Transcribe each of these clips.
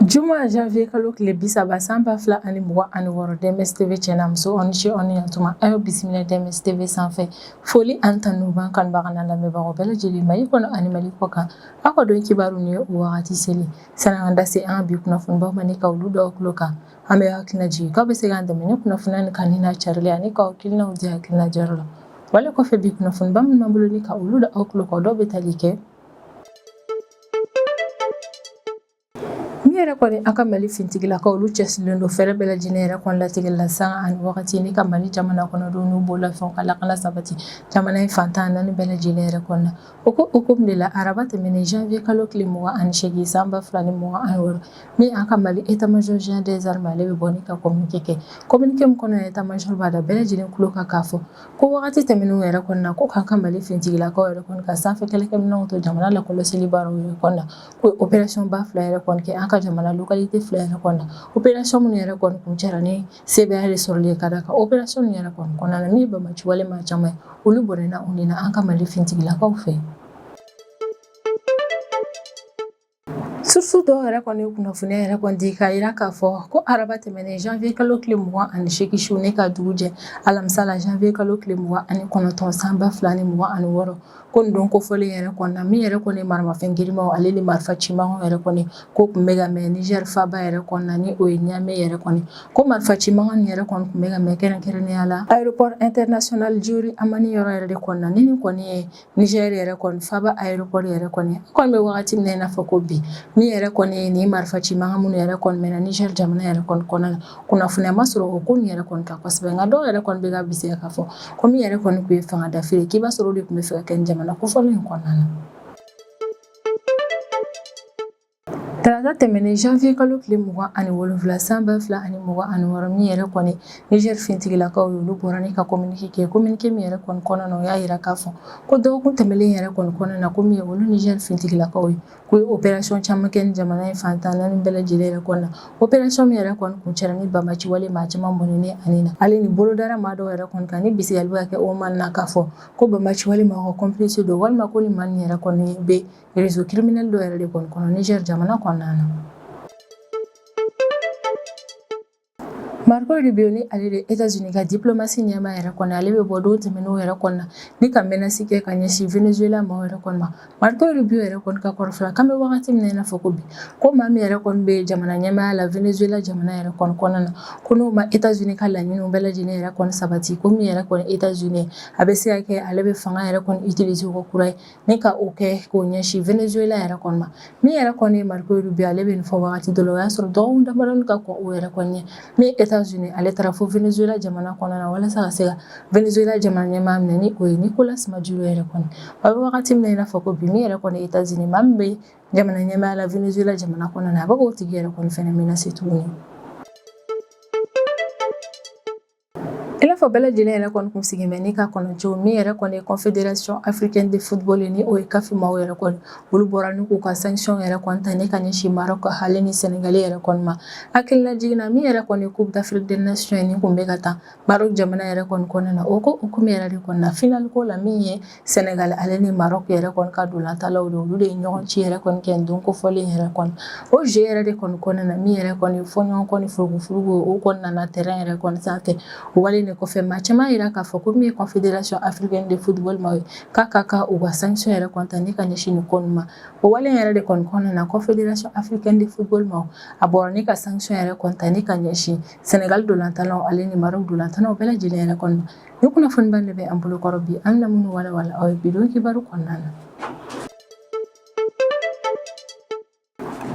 Juma janvier kalo tile 30 san 2026, DMS TV cɛ n'a muso, aw ni ce, aw ni yantuma. A y'aw bisimila DMS TV sanfɛ. Foli ani tanu b'an kanubaga n'a lamɛnbagaw bɛɛ lajɛlen, Mali kɔnɔ ani Mali kɔ kan. Aw ka don kibaru ni ye o wagati seli. Sani an da se an ka bi kunnafonibaw ma ni ka olu da aw tulo kan, an bɛ hakilina jigin k'aw bɛ se k'an dɛmɛ ni kunnafoniya nin kanuni n'a carili ani k'aw hakilinaw di hakilina diyɔrɔ la. Wale kɔfɛ, bi kunnafoniba minnu b'an bolo ni ka olu da aw tulo kan, dɔw bɛ tali kɛ min yɛrɛ kɔni an ka Mali finitigilakaw, olu cɛsirilen don fɛɛrɛ bɛɛ lajɛlen yɛrɛ kɔni latigɛ la sanga ani wagati ni ka Mali jamana kɔnɔdenw n'u bololafɛnw ka lakana sabati jamana in fan 14 bɛɛ lajɛlen yɛrɛ kɔnɔna na. O ko hukumu de la, araba tɛmɛnen janvier kalo tile 28 san 2026, min an ka Mali état-major général des armées, ale bɛ bɔ ni ka communiqué kɛ. Communiqué min kɔnɔ, état-major b'a da bɛɛ lajɛlen tulo kan k'a fɔ ko wagati tɛmɛnenw yɛrɛ kɔnɔna na, ko k'an ka Mali finitigilakaw yɛrɛ kɔni ka sanfɛ kɛlɛkɛminɛnw to jamana lakɔlɔsili baaraw yɛrɛ kɔnɔna na, ko opération ba fila yɛrɛ kɔni kɛ an ka jamana localité fila yɛrɛ kɔnɔna na, opération minnu yɛrɛ kɔni kuncɛra ni sebaaya de sɔrɔli ye. Ka d'a kan opération ninnu yɛrɛ kɔni kɔnɔna na, min ye banbaanci wale maa caman ye, olu bɔnɛna u ni na an ka Mali finitigilakaw fɛ. Source dɔw yɛrɛ kɔni ye kunnafoniya yɛrɛ kɔni di k'a jira k'a fɔ ko araba tɛmɛnen janvier kalo tile 28 su ne ka dugu jɛ alamisa la janvier kalo tile 29 san 2026, ko nin don kofɔlen yɛrɛ kɔnɔna, min yɛrɛ kɔni maramafɛn girinmaw ale ni marifa cimanw yɛrɛ kɔni ko tun bɛ ka mɛn Niger faaba yɛrɛ kɔnɔna, ni o ye Niamey yɛrɛ kɔni, ko marifa cimankan nin yɛrɛ kɔni tun bɛ ka mɛn kɛrɛnkɛrɛnnenya la aéroport international Diori Hamani yɔrɔ yɛrɛ de kɔnɔna, ni nin kɔni ye Niger yɛrɛ kɔni faaba aéroport yɛrɛ kɔni. An kɔni bɛ wagati min na i n'a fɔ ko bi, min yɛrɛ kɔni ye nin marifa cimankan minnu yɛrɛ kɔni mɛnna Niger jamana yɛrɛ kɔni kɔnɔna na, kunnafoniya ma sɔrɔ o ko nin yɛrɛ kɔni kan kosɛbɛ. Nka dɔw yɛrɛ kɔni bɛ ka bisigiya k'a fɔ ko min yɛrɛ kɔni tun ye fanga dafiri ye, k'i b'a sɔrɔ o de tun bɛ fɛ ka kɛ nin jamana kofɔlen in kɔnɔna na. Tarata tɛmɛnen janvier kalo tile 27 san 2026, min yɛrɛ kɔni Niger finitigilakaw ye, olu bɔra ni ka communiqué kɛ. Communiqué min yɛrɛ kɔni kɔnɔna na, o y'a jira k'a fɔ ko dɔgɔkun tɛmɛnen yɛrɛ kɔni kɔnɔna na, ko min ye olu Niger finitigilakaw ye, k'u ye opération caman kɛ ni jamana in fan 14 bɛɛ lajɛlen yɛrɛ kɔnɔna na, opération min yɛrɛ kɔni kuncɛra ni banbaanci wale maa caman bɔnɛnen ani na, ale ni bolodara maa dɔw yɛrɛ kɔni kan, ni bisigiyali bɛ ka kɛ o maa na k'a fɔ ko banbaanci wale maaw ka complice don, walima ko ni maa nin yɛrɛ kɔni bɛ réseau criminel dɔ yɛrɛ de kɔni kɔnɔ Niger jamana kɔnɔna na. Marco Rubio, ni ale de États-Unis ka diplomatie ɲɛmaa yɛrɛ kɔni, ale bɛ bɔ don tɛmɛnenw yɛrɛ kɔnɔna na ni ka menace kɛ ka ɲɛsin Venezuela maaw yɛrɛ kɔni ma. Marco Rubio yɛrɛ kɔni ka kɔrɔfɔ la, k'an bɛ wagati min na i n'a fɔ ko bi, ko maa min yɛrɛ kɔni bɛ jamana ɲɛmaaya la Venezuela jamana yɛrɛ kɔni kɔnɔna na, ko n'o ma États-Unis ka laɲiniw bɛɛ lajɛlen yɛrɛ kɔni sabati, ko min yɛrɛ kɔni États-Unis, a bɛ se ka kɛ ale bɛ fanga yɛrɛ kɔni utiliser ko kura ye ni ka o kɛ k'o ɲɛsin Venezuela yɛrɛ kɔni ma. Min yɛrɛ kɔni ye Marco Rubio, ale bɛ nin fɔ wagati dɔ la, o y'a sɔrɔ dɔgɔkun damadɔni ka kɔn o yɛrɛ kɔni ɲɛ, min États-Unis, ale taara fo Venezuela jamana kɔnɔna na walasa ka se ka Venezuela jamana ɲɛmaa minɛ, ni o ye Nicolas Maduro yɛrɛ kɔni. A bɛ wagati min na i n'a fɔ ko bi, min yɛrɛ kɔni États-Unis, maa min bɛ jamana ɲɛmaaya la Venezuela jamana kɔnɔna na, a bɛ k'o tigi yɛrɛ kɔni fɛnɛ menacer tuguni. I n'a fɔ bɛɛ lajɛlen yɛrɛ kɔni kun sigilen bɛ ni ka kɔnɔ cogo min yɛrɛ kɔni ye Confédération africaine de football, ni o ye CAF maaw yɛrɛ kɔni, olu bɔra ni k'u ka sanction yɛrɛ kɔni ta ni ka ɲɛsin Maroc ale ni Sénégal yɛrɛ kɔni ma. Hakililajigin na, min yɛrɛ kɔni ye Coupe d'Afrique des Nations ye, ni kun bɛ ka taa Maroc jamana yɛrɛ kɔni kɔnɔna na, o ko hukumu yɛrɛ de kɔnɔna na, finale ko la, min ye Sénégal ale ni Maroc yɛrɛ kɔni ka ntolantalaw de, olu de ye ɲɔgɔn ci yɛrɛ kɔni kɛ don kofɔlen yɛrɛ kɔni. O jeu yɛrɛ de kɔni kɔnɔna na, min yɛrɛ kɔni fɔɲɔgɔnkɔ ni furugufurugu o kɔni nana terrain yɛrɛ kɔni sanfɛ. O wale de kɔfɛ, maa caman yira k'a fɔ ko min ye Confédération africaine de football maaw ye, k'a ka kan u ka sanction yɛrɛ kɔni ta ni ka ɲɛsin nin ko ninnu ma. O wale yɛrɛ de kɔni kɔnɔna na, Confédération africaine de football maaw, a bɔra ni ka sanction yɛrɛ kɔni ta ni ka ɲɛsin Sénégal ntolantalaw ale ni Maroc ntolantalaw bɛɛ lajɛlen yɛrɛ kɔni ma. Ni kunnafoniba de bɛ an bolo kɔrɔ bi, an bɛna minnu walawala aw ye bi don kibaru kɔnɔna na.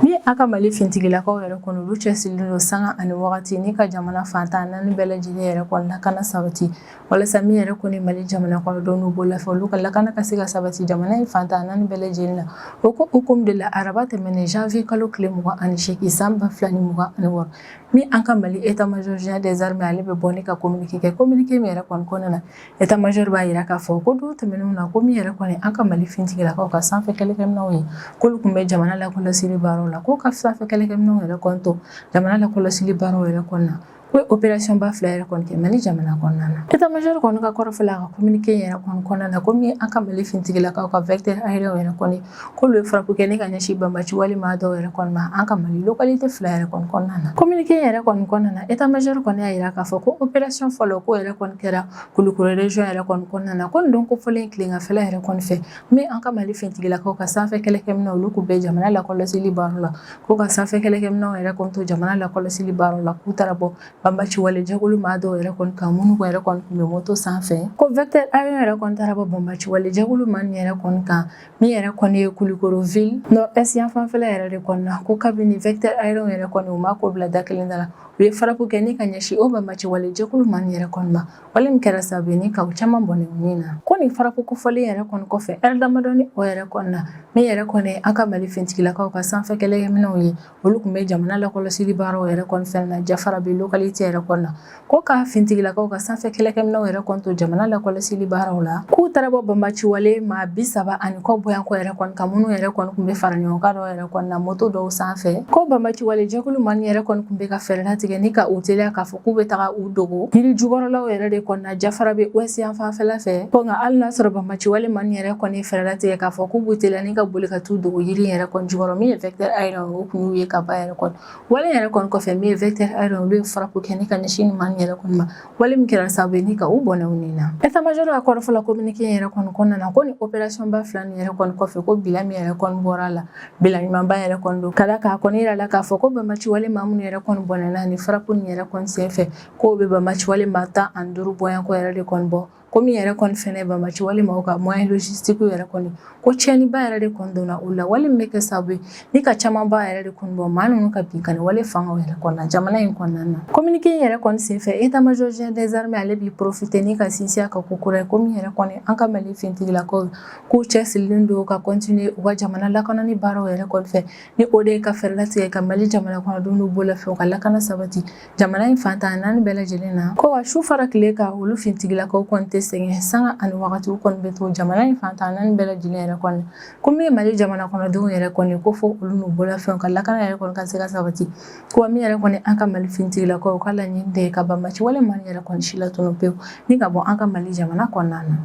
Ni a ka Mali finitigilakaw yɛrɛ kɔni, olu cɛsirilen don sanga ani wagati ni ka jamana fan 14 bɛɛ lajɛlen yɛrɛ kɔni lakana sabati, walasa min yɛrɛ kɔni Mali jamana kɔnɔdenw n'u bololafɛn, olu ka lakana ka se ka sabati jamana in fan 14 bɛɛ lajɛlen na. O ko hukumu de la, araba tɛmɛnen janvier kalo tile 28 san 2026, min an ka Mali état-major général des armées, ale bɛ bɔ ni ka communiqué kɛ. Communiqué min yɛrɛ kɔni kɔnɔna na, état-major b'a jira k'a fɔ ko don tɛmɛnenw na, ko min yɛrɛ kɔni an ka Mali finitigilakaw ka sanfɛ kɛlɛkɛminɛnw ye, k'olu tun bɛ jamana lakɔlɔsili baaraw la, k'o ka sanfɛ kɛlɛkɛminɛnw yɛrɛ kɔni to jamana lakɔlɔsili baaraw yɛrɛ kɔnɔna na, U ye opération ba fila yɛrɛ kɔni kɛ Mali jamana kɔnɔna na. État major kɔni ka kɔrɔfɔ la, a ka communiqué yɛrɛ kɔni kɔnɔna na, ko min an ka Mali finitigilakaw ka vecteur aérien yɛrɛ kɔni, k'olu ye frappe kɛ ni ka ɲɛsin banbaci wale maa dɔw yɛrɛ kɔni ma an ka Mali localité fila yɛrɛ kɔni kɔnɔna na. Communiqué yɛrɛ kɔni kɔnɔna na, état major kɔni y'a jira k'a fɔ ko opération fɔlɔ, k'o yɛrɛ kɔni kɛra Kulukoro région yɛrɛ kɔni kɔnɔna na. Ko nin don kofɔlen tileganfɛla yɛrɛ kɔni fɛ, min an ka Mali finitigilakaw ka sanfɛ kɛlɛkɛminɛnw, olu k'u bɛ jamana lakɔlɔsili baara la, k'u ka sanfɛ kɛlɛkɛminɛnw yɛrɛ kɔni to jamana lakɔlɔsili baara la, k'u taara bɔ banbaci wale jɛkulu maa dɔw yɛrɛ kɔni kan, minnu yɛrɛ kɔni tun bɛ moto sanfɛ. Ko vecteur aérien yɛrɛ kɔni taara bɔ banbaci wale jɛkulu maa nin yɛrɛ kɔni kan, min yɛrɛ kɔni ye Kulukoro ville nord est yan fanfɛla yɛrɛ de kɔni na. Ko kabini vecteur aérien yɛrɛ kɔni, u ma ko bila da kelen da la, u ye frappe kɛ ni ka ɲɛsin o banbaci wale jɛkulu maa nin yɛrɛ kɔni ma, wale min kɛra sababu ye ni ka u caman bɔnɛ u ni na. Ko nin frappe kofɔlen yɛrɛ kɔni kɔfɛ, ɛri damadɔni o yɛrɛ kɔni na, min yɛrɛ kɔni an ka Mali finitigilakaw ka sanfɛ kɛlɛkɛminɛnw ye, olu tun bɛ jamana lakɔlɔsili baaraw yɛrɛ kɔni fɛnɛ na Jafarabe localité yɛrɛ kɔni na, ko ka finitigilakaw ka sanfɛ kɛlɛkɛminɛnw yɛrɛ kɔni to jamana lakɔlɔsili baaraw la, k'u taara bɔ banbaci wale maa 30 ani kɔ bɔyanko yɛrɛ kɔni kan, minnu yɛrɛ kɔni tun bɛ fara ɲɔgɔn kan dɔw yɛrɛ kɔni na moto dɔw sanfɛ. Ko banbaci wale jɛkulu maa nin yɛrɛ kɔni tun bɛ ka fɛɛrɛ latigɛ ni ka u teliya k'a fɔ k'u bɛ taga u dogo yiri jukɔrɔlaw yɛrɛ de kɔni na Jafarabe ouest yan fanfɛla fɛ. Ko nka hali n'a sɔrɔ banbaci wale maa nin yɛrɛ kɔni fɛɛrɛ latigɛ k'a fɔ k'u b'u teliya ni ka boli ka t'u dogo yiri yɛrɛ kɔni jukɔrɔ, min ye vecteur aérien, o kun y'u ye ka ban yɛrɛ kɔni. Wale yɛrɛ kɔni kɔfɛ, min ye vecteur aérien, olu ye frappe kɛ ni ka ɲɛsin nin maa nin yɛrɛ kɔni ma, wale min kɛra sababu ye ni ka u bɔnɛ u ni na. État major ka kɔrɔfɔ la, communiqué yɛrɛ kɔni kɔnɔna na, ko nin opération ba fila nin yɛrɛ kɔni kɔfɛ, ko bilan min yɛrɛ kɔni bɔra a la, bilan ɲumanba yɛrɛ kɔni don, ka da k'a kɔni yira la k'a fɔ ko banbaci wale maa minnu yɛrɛ kɔni bɔnɛna ni frappe nin yɛrɛ kɔni senfɛ, k'o bɛ banbaci wale maa 15 bɔyanko yɛrɛ de kɔni bɔ. Ko min yɛrɛ kɔni fɛnɛ banbaci wale maaw ka moyen logistique yɛrɛ kɔni, ko tiɲɛniba yɛrɛ de kɔni donna o la, wale min bɛ kɛ sababu ye ni ka camanba yɛrɛ de kɔni bɔ maa ninnu ka binkanni wale fangaw yɛrɛ kɔni na jamana in kɔnɔna na. Communiqué in yɛrɛ kɔni senfɛ, état major général des armées, ale b'i profiter ni ka sinsin a kan ko kura ye, ko min yɛrɛ kɔni an ka Mali finitigilakaw, k'u cɛsirilen don ka continuer u ka jamana lakanani baaraw yɛrɛ kɔni fɛ, ni o de ye ka fɛɛrɛ latigɛ ka Mali jamana kɔnɔdenw n'u bolofɛnw ka lakana sabati jamana in fan 14 bɛɛ lajɛlen na. Ko wa su fara tile kan, olu finitigilakaw kɔni tɛ sɛgɛn, sanga ani wagatiw kɔni bɛ to jamana in fan 14 bɛɛ lajɛlen yɛrɛ kɔni. Ko min ye Mali jamana kɔnɔdenw yɛrɛ kɔni, ko fo olu n'u bolofɛnw ka lakana yɛrɛ kɔni ka se ka sabati. Ko min yɛrɛ kɔni an ka Mali finitigilakaw ka laɲini de ye ka banbaci wale maa yɛrɛ kɔni si latunu pewu ni ka bɔ an ka Mali jamana kɔnɔna na.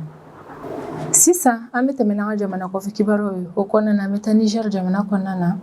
Sisan an bɛ tɛmɛ n'an ka jamana kɔfɛ kibaruyaw ye. O kɔnɔna na, an bɛ taa Niger jamana kɔnɔna na.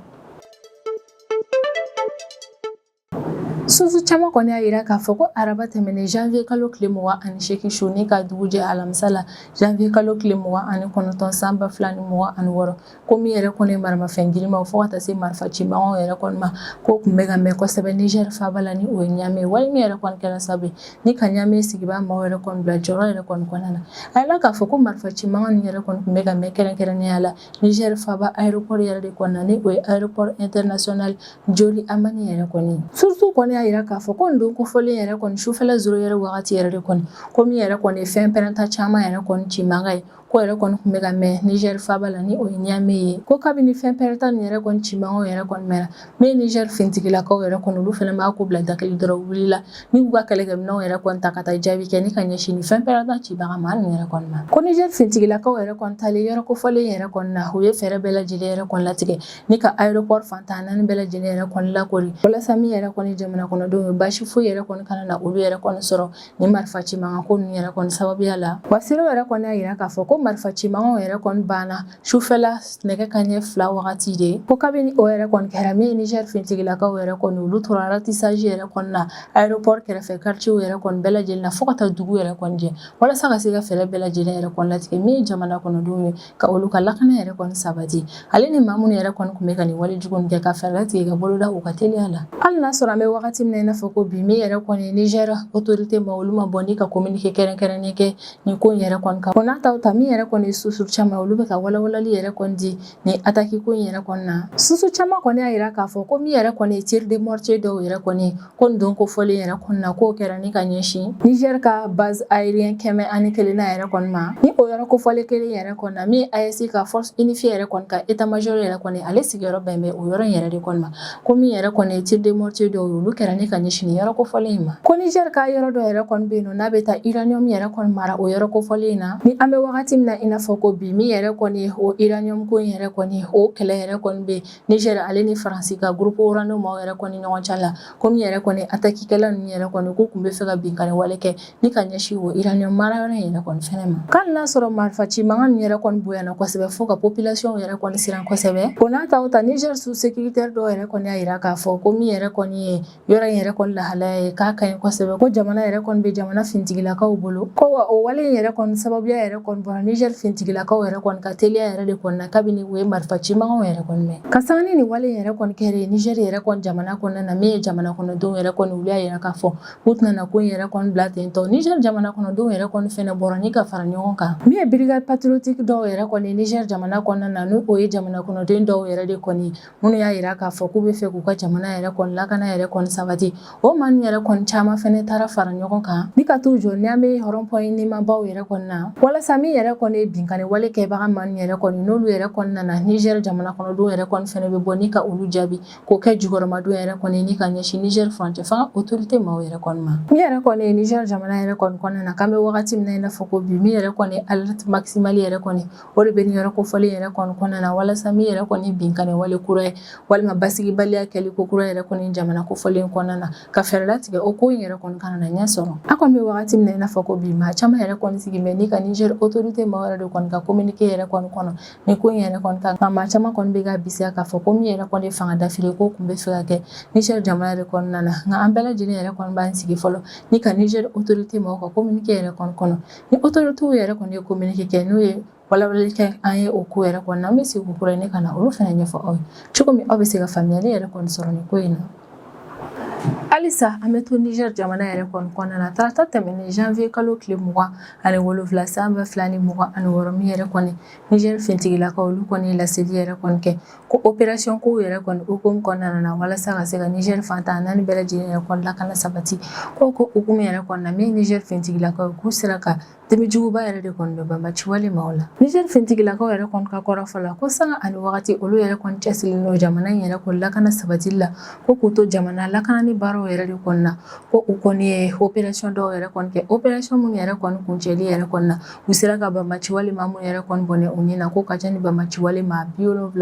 Source caman kɔni y'a jira k'a fɔ ko araba tɛmɛnen janvier kalo tile 28 su ni ka dugu jɛ alamisa la janvier kalo tile 29 san 2026, ko min yɛrɛ kɔni ye maramafɛn girinmaw fo ka taa se marifa cimanw yɛrɛ kɔni ma, ko tun bɛ ka mɛn kosɛbɛ Niger faaba la, ni o ye Niamey. Wale min yɛrɛ kɔni kɛra sababu ye ni ka Niamey sigibaa maaw yɛrɛ kɔni bila jɔrɔ yɛrɛ kɔni kɔnɔna na. A yirala k'a fɔ ko marifa cimanw nin yɛrɛ kɔni tun bɛ ka mɛn kɛrɛnkɛrɛnnenya la Niger faaba aéroport yɛrɛ de kɔnɔna, ni o ye aéroport international Diori Hamani yɛrɛ kɔni. Source kɔni y'a jira k'a fɔ ko nin don kofɔlen yɛrɛ kɔni sufɛla zéro heure wagati yɛrɛ de kɔni, ko min yɛrɛ kɔni ye fɛn pɛrɛnta caman yɛrɛ kɔni ci mankan ye, ko yɛrɛ kɔni tun bɛ ka mɛn Niger faaba la, ni o ye Niamey ye. Ko kabini fɛn pɛrɛnta nin yɛrɛ kɔni ci mankan yɛrɛ kɔni mɛnna, min ye Niger finitigilakaw yɛrɛ kɔni, olu fana b'a ko bila dakili dɔrɔn, wulila ni k'u ka kɛlɛkɛminɛnw yɛrɛ kɔni ta ka taa jaabi kɛ ni ka ɲɛsin ni fɛn pɛrɛnta cibaga maa ninnu yɛrɛ kɔni ma. Ko Niger finitigilakaw yɛrɛ kɔni taalen yɔrɔ kofɔlen yɛrɛ kɔni na, u ye fɛɛrɛ bɛɛ lajɛlen yɛrɛ kɔni latigɛ ni ka aéroport fan 14 bɛɛ lajɛlen yɛrɛ kɔni lakori, walasa min yɛrɛ kɔni jamana kɔnɔdenw ye, baasi foyi yɛrɛ kɔni kana na olu yɛrɛ kɔni sɔrɔ ni marifa ci mankan ko ninnu yɛrɛ kɔni sababuya la. Wa seerew yɛrɛ kɔni y'a jira k'a fɔ ko marifa ci mankanw yɛrɛ kɔni banna sufɛla nɛgɛ kanɲɛ 2 wagati de. Ko kabini o yɛrɛ kɔni kɛra, min ye Niger finitigilakaw yɛrɛ kɔni, olu tora ratissage yɛrɛ kɔni na aéroport kɛrɛfɛ quartier yɛrɛ kɔni bɛɛ lajɛlen na fo ka taa dugu yɛrɛ kɔni jɛ, walasa ka se ka fɛɛrɛ bɛɛ lajɛlen yɛrɛ kɔni latigɛ min ye jamana kɔnɔdenw ye, ka olu ka lakana yɛrɛ kɔni sabati, ale ni maa minnu yɛrɛ kɔni tun bɛ ka nin wale jugu kɛ, ka fɛɛrɛ latigɛ ka boloda u ka teliya la. Hali n'a sɔrɔ an bɛ wagati min na i n'a fɔ ko bi, min yɛrɛ kɔni Niger autorité ma, olu ma bɔ ni ka communiqué kɛrɛnkɛrɛnnen kɛ nin ko in yɛrɛ kɔni kan. O n'a taw ta, min yɛrɛ kɔni ye source caman, olu bɛ ka walawalali yɛrɛ kɔni di nin attaque ko in yɛrɛ kɔni na. Source caman kɔni y'a jira k'a fɔ ko min yɛrɛ kɔni ye tir de mortier dɔw yɛrɛ kɔni, ko nin don kofɔlen yɛrɛ kɔni na, k'o kɛra ni ka ɲɛsin Niger ka base aérien 101na yɛrɛ kɔni ma, ni o yɔrɔ kofɔlen kelen yɛrɛ kɔni na, min ye AES ka force unifiée yɛrɛ kɔni ka état major yɛrɛ kɔni, ale sigiyɔrɔ bɛn bɛ o yɔrɔ in yɛrɛ de kɔni ma. Ko min yɛrɛ kɔni ye tir de mortier dɔw ye, olu kɛra ni ka ɲɛsin nin yɔrɔ kofɔlen in ma. Ko Niger ka yɔrɔ dɔ yɛrɛ kɔni bɛ yen nɔ, n'a bɛ taa uranium yɛrɛ kɔni mara o yɔrɔ kofɔlen in na, ni an bɛ wagati wagati min na i n'a fɔ ko bi, min yɛrɛ kɔni ye o uranium ko in yɛrɛ kɔni, o kɛlɛ yɛrɛ kɔni bɛ Niger ale ni Faransi ka groupe Orano maaw yɛrɛ kɔni ɲɔgɔn cɛ la, ko min yɛrɛ kɔni attaque-kɛla ninnu yɛrɛ kɔni, k'u tun bɛ fɛ ka binkanni wale kɛ ni ka ɲɛsin o uranium marayɔrɔ in yɛrɛ kɔni fɛnɛ ma. K'ali n'a sɔrɔ marifa ci mankan ninnu yɛrɛ kɔni bonyana kosɛbɛ fo ka population yɛrɛ kɔni siran kosɛbɛ, o n'a ta o ta, Niger sous sécuritaire dɔw yɛrɛ kɔni y'a jira k'a fɔ ko min yɛrɛ kɔni ye yɔrɔ in yɛrɛ kɔni lahalaya ye, k'a ka ɲi kosɛbɛ, ko jamana yɛrɛ kɔni bɛ jamana fintigilakaw bolo, ko wa o wale in yɛrɛ kɔni sababuya yɛrɛ kɔni bɔra Niger fintigilakaw yɛrɛ kɔni ka teliya yɛrɛ de kɔni na kabini u ye marifa ci mankanw yɛrɛ kɔni mɛn. Ka sanga ni nin wale in yɛrɛ kɔni kɛra Niger yɛrɛ kɔni jamana kɔnɔna na, min ye jamana kɔnɔdenw yɛrɛ kɔni, olu y'a yira k'a fɔ k'u tɛna na ko in yɛrɛ kɔni bila ten tɔ. Niger jamana kɔnɔdenw yɛrɛ kɔni fɛnɛ bɔra ni ka fara ɲɔgɔn kan. Min ye brigade patriotique dɔw yɛrɛ kɔni Niger jamana kɔnɔna na, n'o o ye jamana kɔnɔden dɔw yɛrɛ de kɔni minnu y'a yira k'a fɔ k'u bɛ fɛ k'u ka jamana yɛrɛ kɔni lakana yɛrɛ kɔni sabati, o maa ninnu yɛrɛ kɔni caman fɛnɛ taara fara ɲɔgɔn kan ni ka t'u jɔ Niamey rond-point nimabaw yɛrɛ kɔni na, walasa min yɛrɛ kɔni ye binkanni wale kɛbaga maa ninnu yɛrɛ kɔni, n'olu yɛrɛ kɔni nana, Niger jamana kɔnɔdenw yɛrɛ kɔni fɛnɛ bɛ bɔ ni ka olu jaabi k'o kɛ jukɔrɔmadon yɛrɛ kɔni ni ka ɲɛsin Niger furancɛ fanga autorité maaw yɛrɛ kɔni ma. Min yɛrɛ kɔni ye Niger jamana yɛrɛ kɔni kɔnɔna na, k'an bɛ wagati min na i n'a fɔ ko bi, min yɛrɛ kɔni alerte maximale yɛrɛ kɔni, o de bɛ nin yɔrɔ kofɔlen yɛrɛ kɔni kɔnɔna na, walasa min yɛrɛ kɔni binkanni wale kura ye walima basigibaliya kɛli ko kura yɛrɛ kɔni jamana kofɔlen kɔnɔna na, ka fɛɛrɛ latigɛ o ko in yɛrɛ kɔni kana na ɲɛ sɔrɔ. A kɔni bɛ wagati min na i n'a fɔ ko bi, maa caman yɛrɛ kɔni sigi bɛ ni ka Niger autorité maaw yɛrɛ de kɔni ka communiqué yɛrɛ kɔni kɔnɔ ni ko in yɛrɛ kɔni kan. Nka maa caman kɔni bɛ ka bisiya k'a fɔ ko min yɛrɛ kɔni fanga dafiri ko tun bɛ fɛ ka kɛ Niger jamana yɛrɛ kɔnɔna na. Nka an bɛɛ lajɛlen yɛrɛ kɔni b'an sigi fɔlɔ ni ka Niger autorité maaw ka communiqué yɛrɛ kɔni kɔnɔ. Ni autorité yɛrɛ kɔni ye communiqué kɛ, n'o ye walawalali kɛ an ye o ko yɛrɛ kɔni na, an bɛ segin kura ne ka na olu fana ɲɛfɔ aw ye cogo min aw bɛ se ka faamuyali yɛrɛ kɔni sɔrɔ nin ko in na. Halisa an bɛ to Niger jamana yɛrɛ kɔni kɔnɔna na. Tarata tɛmɛnen, janvier kalo tile 27 san 2026, min yɛrɛ kɔni Niger fintigilakaw, olu kɔni ye laseli yɛrɛ kɔni kɛ ko opération kow yɛrɛ kɔni hukumu kɔnɔna na, walasa ka se ka Niger fan 14 bɛɛ lajɛlen yɛrɛ kɔni lakana sabati. Ko hukumu yɛrɛ kɔni na, min ye Niger fintigilakaw, k'u sera ka dimijuguba yɛrɛ de kɔni don banbaci wale maaw la. Niger fintigilakaw yɛrɛ kɔni ka kɔrɔfɔ la, ko sanga ani wagati olu yɛrɛ kɔni cɛsirilen don jamana in yɛrɛ kɔni lakana sabatili la, ko k'u to jamana lakanani baaraw yɛrɛ de kɔni na, ko u kɔni ye opération dɔw yɛrɛ kɔni kɛ, opération minnu yɛrɛ kɔni kuncɛli yɛrɛ kɔni na, u sera ka banbaci wale maa minnu yɛrɛ kɔni bɔnɛ u ni na, ko ka ca ni banbaci wale maa 72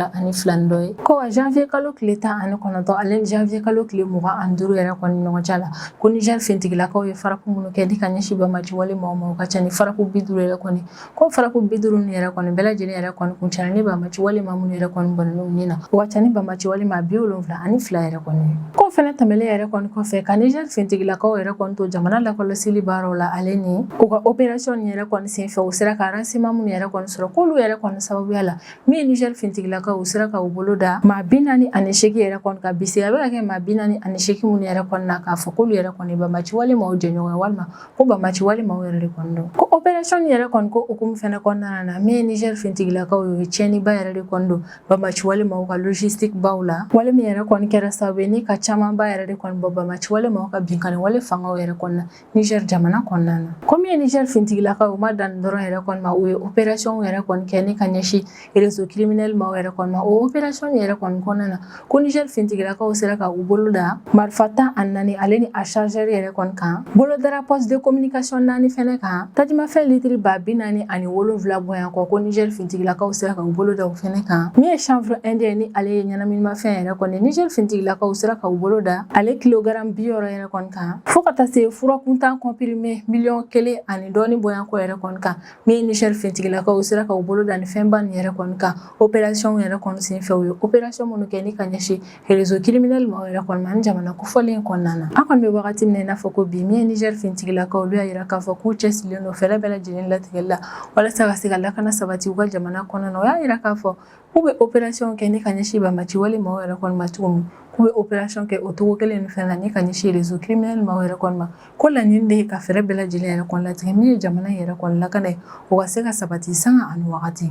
ni dɔ ye. Ko wa janvier kalo tile 19 ale ni janvier kalo tile 25 yɛrɛ kɔni ɲɔgɔn cɛ la, ko Niger fintigilakaw ye frappe minnu kɛ ni ka ɲɛsin banbaci wale maaw ma, o ka ca ni frappe 50 yɛrɛ kɔni. Ko frappe 50 ninnu yɛrɛ kɔni bɛɛ lajɛlen yɛrɛ kɔni kuncɛla ni banbaci wale maa minnu yɛrɛ kɔni bɔnɛna u ni na, o ka ca ni banbaci wale maa 72 yɛrɛ kɔni. Ko fɛnɛ tɛmɛlen yɛrɛ kɔni kɔfɛ, ka Niger fintigilakaw yɛrɛ kɔni to jamana lakɔlɔsili baaraw la, ale ni u ka opération nin yɛrɛ kɔni senfɛ, u sera ka renseignement minnu yɛrɛ kɔni sɔrɔ, k'olu yɛrɛ kɔni sababuya la, min ye Niger fintigilakaw, u sera ka u bolo da maa 48 yɛrɛ kɔni kan. Bisi a bɛ ka kɛ maa 48 minnu yɛrɛ kɔni na, k'a fɔ k'olu yɛrɛ kɔni banbaci wale maaw jɛɲɔgɔn ye walima ko banbaci wale maaw yɛrɛ de kɔni don. Ko opération yɛrɛ kɔni ko hukumu fɛnɛ kɔnɔna na, min ye Niger fintigilakaw ye, o ye tiɲɛniba yɛrɛ de kɔni don banbaci wale maaw ka logistique baw la, wale min yɛrɛ kɔni kɛra sababu ye ni ka camanba yɛrɛ de kɔni bɔ banbaci wale maaw ka binkanni wale fangaw yɛrɛ kɔni na Niger jamana kɔnɔna na. Ko min ye Niger fintigilakaw, u ma dan dɔrɔn yɛrɛ kɔni ma, u ye opération yɛrɛ kɔni kɛ ni ka ɲɛsin réseau criminel maaw yɛrɛ kɔni ma. O opération yɛrɛ kɔni kɔnɔna na, ko Niger fintigilakaw sera ka u bolo da marifa 14 ale ni a chargeur yɛrɛ kɔni kan, bolo dara poste de communication naani fɛnɛ kan, tajimafɛn litiri 47,000 bɔyan kɔ, ko Niger fintigilakaw sera ka u bolo da o fɛnɛ kan. Min ye chanvre indien ni ale ye ɲɛnaminimafɛn yɛrɛ kɔni, Niger fintigilakaw sera ka u bolo da ale kilogramme 60 yɛrɛ kɔni kan, fo ka taa se fura kuntan comprimé miliyɔn 1 ani dɔɔni bɔyan kɔ yɛrɛ kɔni kan. Min ye Niger fintigilakaw sera ka u bolo da ni fɛnba nin yɛrɛ kɔni kan opération yɛrɛ kɔni senfɛ, u ye opération minnu kɛ ni ka ɲɛsin réseau criminel maaw yɛrɛ kɔni ma ni jamana kofɔlen kɔnɔna na. An kɔni bɛ wagati min na i n'a fɔ ko bi, min ye Niger fintigilakaw, olu y'a yira k'a fɔ k'u cɛsirilen don fɛɛrɛ bɛɛ lajɛlen latigɛli la walasa ka se ka lakana sabati u ka jamana kɔnɔna na. O y'a yira k'a fɔ k'u bɛ opération kɛ ni ka ɲɛsin banbaci wale maaw yɛrɛ kɔni ma cogo min, k'u bɛ opération kɛ o cogo kelen nin fɛnɛ na ni ka ɲɛsin réseau criminel maaw yɛrɛ kɔni ma. Ko laɲini de ye ka fɛɛrɛ bɛɛ lajɛlen yɛrɛ kɔni latigɛ, min ye jamana yɛrɛ kɔni lakana ye, o ka se ka sabati sanga ani wagati.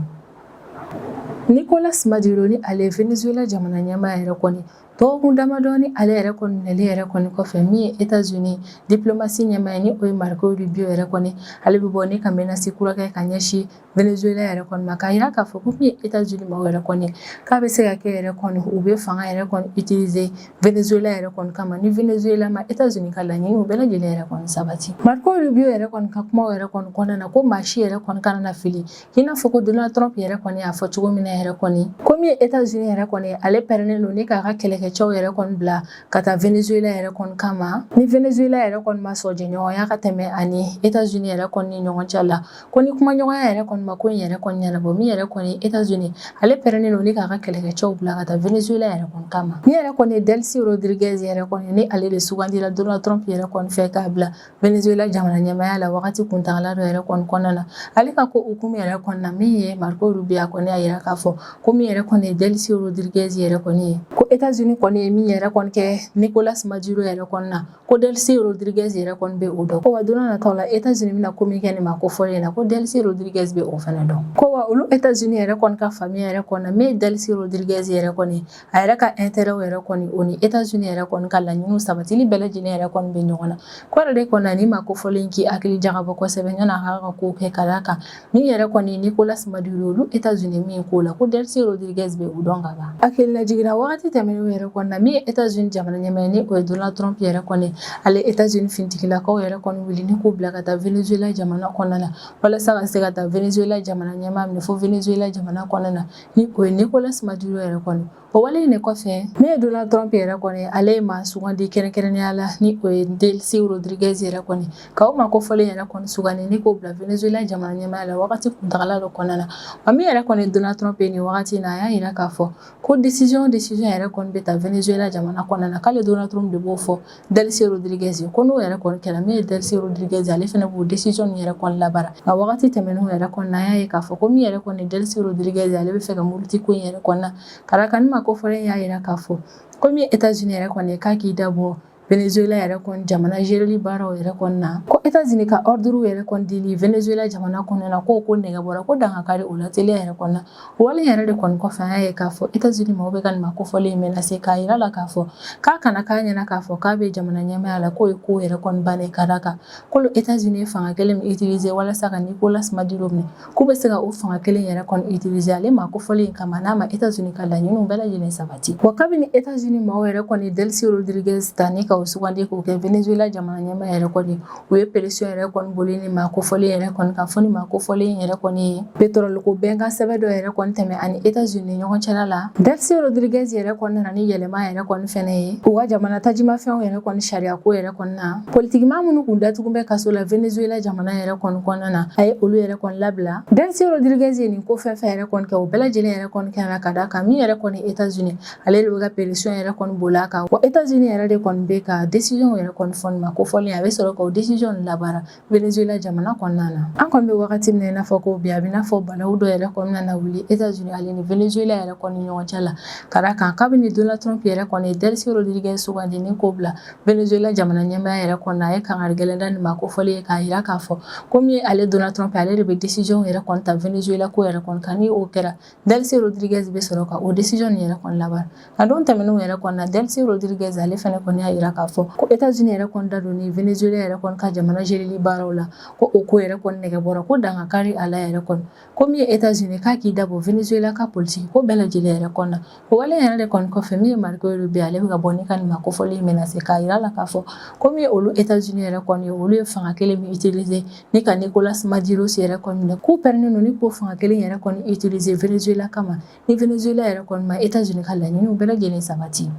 Nicolas Maduro ni ale Venezuela jamana ɲɛmaa yɛrɛ kɔni, Dɔgɔkun damadɔni ale yɛrɛ kɔni minɛli yɛrɛ kɔni kɔfɛ, min ye États-Unis diplomatie ɲɛmaa ye, ni o ye Marco Rubio yɛrɛ kɔni, ale bɛ bɔ ni ka menace kura kɛ ka ɲɛsin Venezuela yɛrɛ kɔni ma, k'a jira k'a fɔ ko min ye États-Unis maaw yɛrɛ kɔni, k'a bɛ se ka kɛ yɛrɛ kɔni u bɛ fanga yɛrɛ kɔni utiliser Venezuela yɛrɛ kɔni kama ni Venezuela ma États-Unis ka laɲiniw bɛɛ lajɛlen yɛrɛ kɔni sabati. Marco Rubio yɛrɛ kɔni ka kumaw yɛrɛ kɔni kɔnɔna na, ko maa si yɛrɛ kɔni kana na fili i n'a fɔ ko Donald Trump yɛrɛ kɔni y'a fɔ cogo min na yɛrɛ kɔni, ko min ye États-Unis yɛrɛ kɔni, ale pɛrɛnnen don ni k'a ka kɛlɛkɛcɛw yɛrɛ kɔni bila ka taa Venezuela yɛrɛ kɔni kama ni Venezuela yɛrɛ kɔni ma sɔn jɛɲɔgɔnya ka tɛmɛ ani États-Unis yɛrɛ kɔni ni ɲɔgɔn cɛ la, ko ni kumaɲɔgɔnya yɛrɛ kɔni ma ko in yɛrɛ kɔni ɲɛnabɔ, min yɛrɛ kɔni États-Unis, ale pɛrɛnnen don ni k'a ka kɛlɛkɛcɛw bila ka taa Venezuela yɛrɛ kɔni kama. Min yɛrɛ kɔni ye Delcy Rodriguez yɛrɛ kɔni, ni ale de sugandira Donald Trump yɛrɛ kɔni fɛ k'a bila Venezuela jamana ɲɛmaaya la wagati kuntagala dɔ yɛrɛ kɔni kɔnɔna na, ale ka ko hukumu yɛrɛ kɔni na, min ye Marco Rubio a kɔni y'a yira k'a fɔ ko min yɛrɛ kɔni ye Delcy Rodriguez yɛrɛ kɔni ye, ko États-Unis kɔni ye min yɛrɛ kɔni kɛ Nicolas Maduro yɛrɛ kɔni na, ko Delcy Rodriguez yɛrɛ kɔni bɛ o dɔn, ko wa don nataw la États-Unis bɛna ko min kɛ nin maa kofɔlen na, ko Delcy Rodriguez bɛ o fana dɔn, ko wa olu États-Unis yɛrɛ kɔni ka faamuya yɛrɛ kɔni na, min ye Delcy Rodriguez yɛrɛ kɔni, a yɛrɛ ka intérêt yɛrɛ kɔni, o ni États-Unis yɛrɛ kɔni ka laɲiniw sabatili bɛɛ lajɛlen yɛrɛ kɔni bɛ ɲɔgɔn na. Ko yɛrɛ de kɔni na ni maa kofɔlen k'i hakili jagabɔ kosɛbɛ yanni a k'a ka ko kɛ, ka d'a kan min yɛrɛ kɔni Nicolas Maduro, olu États-Unis min k'o la, ko Delcy Rodriguez bɛ o dɔn ka ban. Hakilila jiginna wagati tɛmɛnenw yɛrɛ kɔni na, min ye États-Unis jamana ɲɛmaa ye, ni o ye Donald Trump yɛrɛ kɔni, ale États-Unis finitigilakaw yɛrɛ kɔni wuli ni k'u bila ka taa Venezuela jamana kɔnɔna na walasa ka se ka taa Venezuela jamana ɲɛmaa minɛ fo Venezuela jamana kɔnɔna na, ni o ye Nicolas Maduro yɛrɛ kɔni. O wale in de kɔfɛ, min ye Donald Trump yɛrɛ kɔni, ale ye maa sugandi kɛrɛnkɛrɛnnenya la, ni o ye Delcy Rodriguez yɛrɛ kɔni, ka o maa kofɔlen yɛrɛ kɔni sugandi ni k'o bila Venezuela jamana ɲɛmaaya la wagati kuntagala dɔ kɔnɔna na. Wa min yɛrɛ kɔni Donald Trump ye nin wagati in na, a y'a yira k'a fɔ ko décision yɛrɛ kɔni bɛ ta Venezuela jamana kɔnɔna na, k'ale Donald Trump de b'o fɔ Delcy Rodriguez ye, ko n'o yɛrɛ kɔni kɛra, min ye Delcy Rodriguez, ale fana b'o décision nin yɛrɛ kɔni labaara. Nka wagati tɛmɛnenw yɛrɛ kɔni na, an y'a ye k'a fɔ ko min yɛrɛ kɔni Delcy Rodriguez, ale bɛ fɛ ka muruti ko in yɛrɛ kɔni na, ka d'a kan ni maa kofɔlen y'a yira k'a fɔ ko min ye États-Unis yɛrɛ kɔni ye, k'a k'i dabɔ Venezuela yɛrɛ kɔni jamana géreli baaraw yɛrɛ kɔni na, ko États-Unis ka ordre yɛrɛ kɔni dili Venezuela jamana kɔnɔna na, k'o ko nɛgɛ bɔra, ko dankari o la teliya yɛrɛ kɔni na. O wale yɛrɛ de kɔni kɔfɛ, an y'a ye k'a fɔ États-Unis maaw bɛ ka nin maa kofɔlen in menacer, k'a yira la k'a fɔ k'a kana k'a ɲɛna k'a fɔ k'a bɛ jamana ɲɛmaaya la, k'o ye ko yɛrɛ kɔni bannen, ka d'a kan k'olu États-Unis ye fanga kelen min utiliser walasa ka Nicolas Maduro minɛ, k'u bɛ se ka o fanga kelen yɛrɛ kɔni utiliser ale maa kofɔlen in kama n'a ma États-Unis ka laɲiniw bɛɛ lajɛlen sabati. Wa kabini États-Unis maaw yɛrɛ kɔni Delcy Rodriguez ta ni ka o sugandi k'o kɛ Venezuela jamana ɲɛmaa yɛrɛ kɔni, u ye pression yɛrɛ kɔni boli ni maa kofɔlen yɛrɛ kɔni kan, fo ni maa kofɔlen yɛrɛ kɔni ye pétrole ko bɛnkan sɛbɛn dɔ yɛrɛ kɔni tɛmɛ ani États-Unis ni ɲɔgɔn cɛla la. Delcy Rodriguez yɛrɛ kɔni nana ni yɛlɛma yɛrɛ kɔni fɛnɛ ye u ka jamana tajimafɛnw yɛrɛ kɔni sariya ko yɛrɛ kɔni na. Politikimaa minnu kun datugu bɛ kaso la Venezuela jamana yɛrɛ kɔni kɔnɔna na, a ye olu yɛrɛ kɔni labila. Delcy Rodriguez ye nin ko fɛn fɛn yɛrɛ kɔni kɛ, o bɛɛ lajɛlen yɛrɛ kɔni kɛra ka d'a kan min yɛrɛ kɔni États-Unis, ale de bɛ ka pression yɛrɛ kɔni boli a kan. Wa États-Unis yɛrɛ de kɔni bɛ ka décision yɛrɛ kɔni fɔ nin ma kofɔlen, a bɛ sɔrɔ ka o décision labaara Venezuela jamana kɔnɔna na. An kɔni bɛ wagati min na i n'a fɔ ko bi, a bɛ n'a fɔ balawu dɔ yɛrɛ kɔnɔna na wuli États-Unis ale ni Venezuela yɛrɛ kɔni ɲɔgɔn cɛ la, ka d'a kan kabini Donald Trump yɛrɛ kɔni ye Delcy Rodriguez sugandi ni k'o bila Venezuela jamana ɲɛmaaya yɛrɛ kɔni na, a ye kangari gɛlɛn da nin maa kofɔlen ye, k'a yira k'a fɔ ko min ye ale Donald Trump, ale de bɛ décision yɛrɛ kɔni ta Venezuela ko yɛrɛ kɔni kan, ni o kɛra Delcy Rodriguez bɛ sɔrɔ ka o décision nin yɛrɛ kɔni labaara. Nka don tɛmɛnenw yɛrɛ kɔni na, Delcy Rodriguez ale fɛnɛ kɔni y'a yira k'a fɔ ko États-Unis yɛrɛ kɔni da donni Venezuela yɛrɛ kɔni ka jamana géreli baaraw la, ko o ko yɛrɛ kɔni nɛgɛ bɔra, ko danga kari a la yɛrɛ kɔni, ko min ye États-Unis, k'a k'i dabɔ Venezuela ka politique ko bɛɛ lajɛlen yɛrɛ kɔni na. O wale yɛrɛ de kɔni kɔfɛ, min ye Marco Rubio, ale bɛ ka bɔ ni ka nin maa kofɔlen menacer, k'a yira la k'a fɔ ko min ye olu États-Unis yɛrɛ kɔni ye, olu ye fanga kelen min utiliser ni ka Nicolas Maduro yɛrɛ kɔni minɛ, k'u pɛrɛnnen don ni k'o fanga kelen yɛrɛ kɔni utiliser Venezuela kama ni Venezuela yɛrɛ kɔni ma États-Unis ka laɲiniw bɛɛ lajɛlen sabati.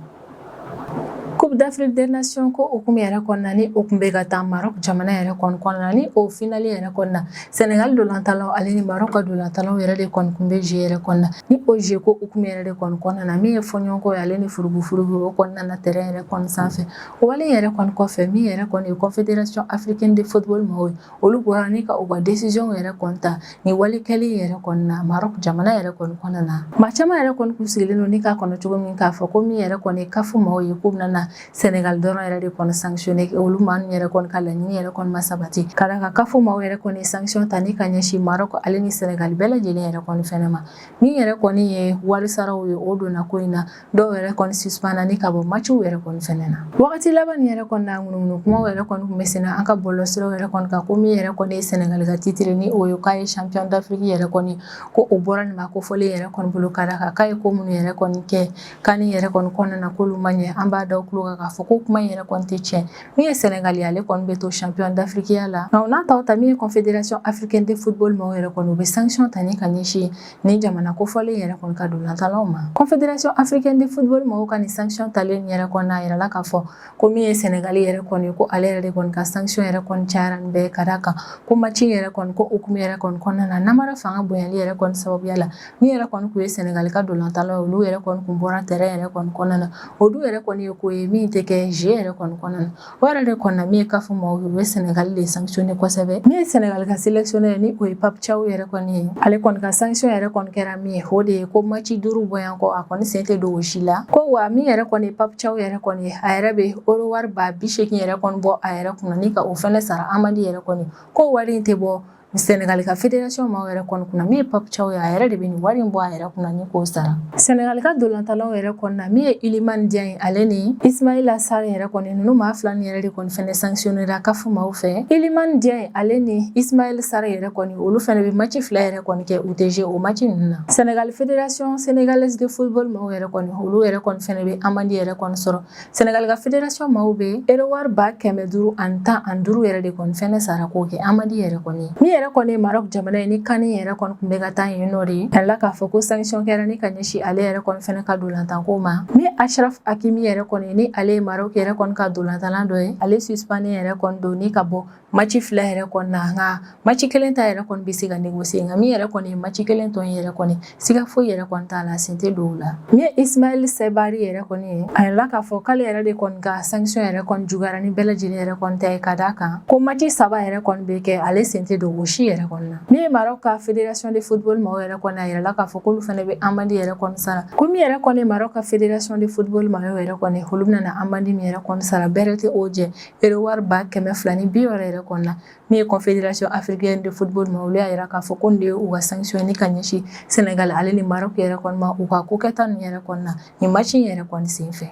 Coupe d'Afrique des Nations ko hukumu yɛrɛ kɔnɔna, ni o kun bɛ ka taa Maroc jamana yɛrɛ kɔni kɔnɔna, ni o finale yɛrɛ kɔnɔna, Sénégal dolantalaw ale ni Maroc ka dolantalaw yɛrɛ de kɔni kun bɛ jeu yɛrɛ kɔnɔna. Ni o jeu ko hukumu yɛrɛ de kɔni kɔnɔna na, min ye fɔɲɔgɔnkɔ ye ale ni furugu-furugu o kɔnɔna na terrain yɛrɛ kɔni sanfɛ. O wale yɛrɛ kɔni kɔfɛ, min yɛrɛ kɔni ye Confédération africaine de football maaw ye, olu bɔra ni ka u ka décision yɛrɛ kɔni ta nin wale kɛlen yɛrɛ kɔni na Maroc jamana yɛrɛ kɔni kɔnɔna na. Maa caman yɛrɛ kɔni kun sigilen don ni k'a kɔnɔ cogo min k'a fɔ ko min yɛrɛ kɔni ye CAF maaw ye, k'u bɛna na Sénégal dɔrɔn yɛrɛ de kɔni sanctionné. Olu maa ninnu yɛrɛ kɔni ka laɲini yɛrɛ kɔni ma sabati, ka d'a kan CAF maaw yɛrɛ kɔni sanction ta ni ka ɲɛsin Maroc ale ni Sénégal bɛɛ lajɛlen yɛrɛ kɔni fɛnɛ ma. Min yɛrɛ kɔni ye wari saraw ye, o donna ko in na. Dɔw yɛrɛ kɔni suspendra ni ka bɔ matchw yɛrɛ kɔni fɛnɛ na. Wagati laban nin yɛrɛ kɔni na, ŋunuŋunu kumaw yɛrɛ kɔni tun bɛ senna an ka bɔlɔlɔsiraw yɛrɛ kɔni kan, ko min yɛrɛ kɔni ye Sénégal ka titre, ni o ye k'a ye champion d'Afrique yɛrɛ kɔni, ko o bɔra nin ma kofɔlen yɛrɛ kɔni bolo, ka d'a kan k'a ye ko minnu yɛrɛ kɔni kɛ CAN yɛrɛ kɔni kɔnɔna na, k'olu ma ɲɛ. An b'a da tulo kan k'a fɔ ko kuma in yɛrɛ kɔni tɛ tiɲɛ. Min ye Sénégal ye, ale kɔni bɛ to champion d'Afrique ya la. Nka o n'a ta o ta, min ye Confédération africaine de football maaw yɛrɛ kɔni, u bɛ sanction ta ni ka ɲɛsin ni jamana kofɔlen yɛrɛ kɔni ka dolantanlaw ma. Confédération africaine de football maaw ka nin sanction talen yɛrɛ kɔni, a yirala k'a fɔ ko min ye Sénégal yɛrɛ kɔni, ko ale yɛrɛ de kɔni ka sanction yɛrɛ kɔni cayara nin bɛɛ, ka d'a kan ko match yɛrɛ kɔni, ko hukumu yɛrɛ kɔni kɔnɔna na, namara fanga bonyali yɛrɛ kɔni sababuya la, min yɛrɛ kɔni kun ye Sénégal ka dolantanlaw ye, olu yɛrɛ kɔni kun bɔra terrain yɛrɛ kɔni kɔnɔna na. O dun yɛrɛ kɔni ye ko ye min tɛ kɛ jeu yɛrɛ kɔni kɔnɔna na. O yɛrɛ de kɔni na, min ye CAF maaw ye, u bɛ Sénégal de sanctionner kosɛbɛ. Min ye Sénégal ka sélectionneur, ni o ye Pape Thiaw yɛrɛ kɔni ye, ale kɔni ka sanction yɛrɛ kɔni kɛra min ye, o de ye ko match 5 bɔyan kɔ, a kɔni sen tɛ don o si la. Ko wa min yɛrɛ kɔni ye Pape Thiaw yɛrɛ kɔni ye, a yɛrɛ bɛ euro wari 80.000 yɛrɛ kɔni bɔ a yɛrɛ kunna ni ka o fɛnɛ sara amende yɛrɛ kɔni, ko wari in tɛ bɔ Sénégal ka fédération maaw yɛrɛ kɔni kunna. Min ye Pape Thiaw ye, a yɛrɛ de bɛ nin wari in bɔ a yɛrɛ kunna ni k'o sara. Sénégal ka dolantanlaw yɛrɛ kɔni na, min ye Iliman Ndiaye ale ni Ismaïla Sarr yɛrɛ kɔni, ninnu maa fila nin yɛrɛ de kɔni fɛnɛ sanctionné CAF maaw fɛ. Iliman Ndiaye ale ni Ismaïla Sarr yɛrɛ kɔni, olu fɛnɛ bɛ match 2 yɛrɛ kɔni kɛ, u tɛ jouer o match ninnu na. Sénégal, Fédération sénégalaise de football maaw yɛrɛ kɔni, olu yɛrɛ kɔni fɛnɛ bɛ amende yɛrɛ kɔni sɔrɔ. Sénégal ka fédération maaw bɛ euro wari 515,000 yɛrɛ de kɔni fɛnɛ sara k'o kɛ amende yɛrɛ kɔni. Min yɛrɛ kɔni ye Maroc jamana ye, ni CAN yɛrɛ kɔni tun bɛ ka taa yen nɔ de, a la k'a fɔ ko sanction kɛra ni ka ɲɛsin ale yɛrɛ kɔni fɛnɛ ka dolantanko ma. Min Achraf Hakimi yɛrɛ kɔni, ni ale ye Maroc yɛrɛ kɔni ka dolantanlan dɔ ye, ale suspendu yɛrɛ kɔni don ni ka bɔ match 2 yɛrɛ kɔni na. Nka match kelen ta yɛrɛ kɔni bɛ se ka négocier, nka min yɛrɛ kɔni ye match kelen tɔ in yɛrɛ kɔni, siga foyi yɛrɛ kɔni t'a la, sen tɛ don o la. Min ye Ismaël Saibari yɛrɛ kɔni ye, a yirala k'a fɔ k'ale yɛrɛ de kɔni ka sanction yɛrɛ kɔni juguyara ni bɛɛ lajɛlen yɛrɛ kɔni ta ye, ka d'a kan ko match 3 yɛrɛ kɔni bɛ kɛ, ale sen tɛ don o si yɛrɛ kɔni na. Min ye Maroc ka fédération de football maaw yɛrɛ kɔni, a yirala k'a fɔ k'olu fana bɛ amende yɛrɛ kɔni sara. Ko min yɛrɛ kɔni ye Maroc ka fédération de football maaw yɛrɛ kɔni, olu bɛna amende min yɛrɛ kɔni sara, bɛrɛ tɛ o jɛ euro wari 260,000 yɛrɛ kɔni na. Min ye Confédération africaine de football ma, olu y'a yira k'a fɔ ko nin de ye u ka sanction ni ka ɲɛsin Sénégal ale ni Maroc yɛrɛ kɔni ma, u ka ko kɛta ninnu yɛrɛ kɔni na nin match in yɛrɛ kɔni sen fɛ.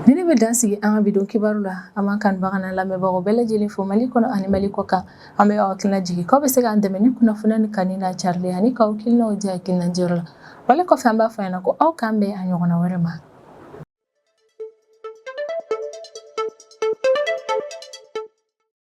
Ni ne bɛ dan sigi an ka bi don kibaru la. An b'an kanubaga n'an lamɛnbagaw bɛɛ lajɛlen fo Mali kɔnɔ ani Mali kɔ kan. An bɛ aw hakilina jigin k'aw bɛ se k'an dɛmɛ ni kunnafoniya ni kanu n'a carili ani k'aw hakilinaw di hakilina diyɔrɔ la. Wale kɔfɛ, an b'a fɔ ɲɛna ko aw k'an bɛn a ɲɔgɔnna wɛrɛ ma.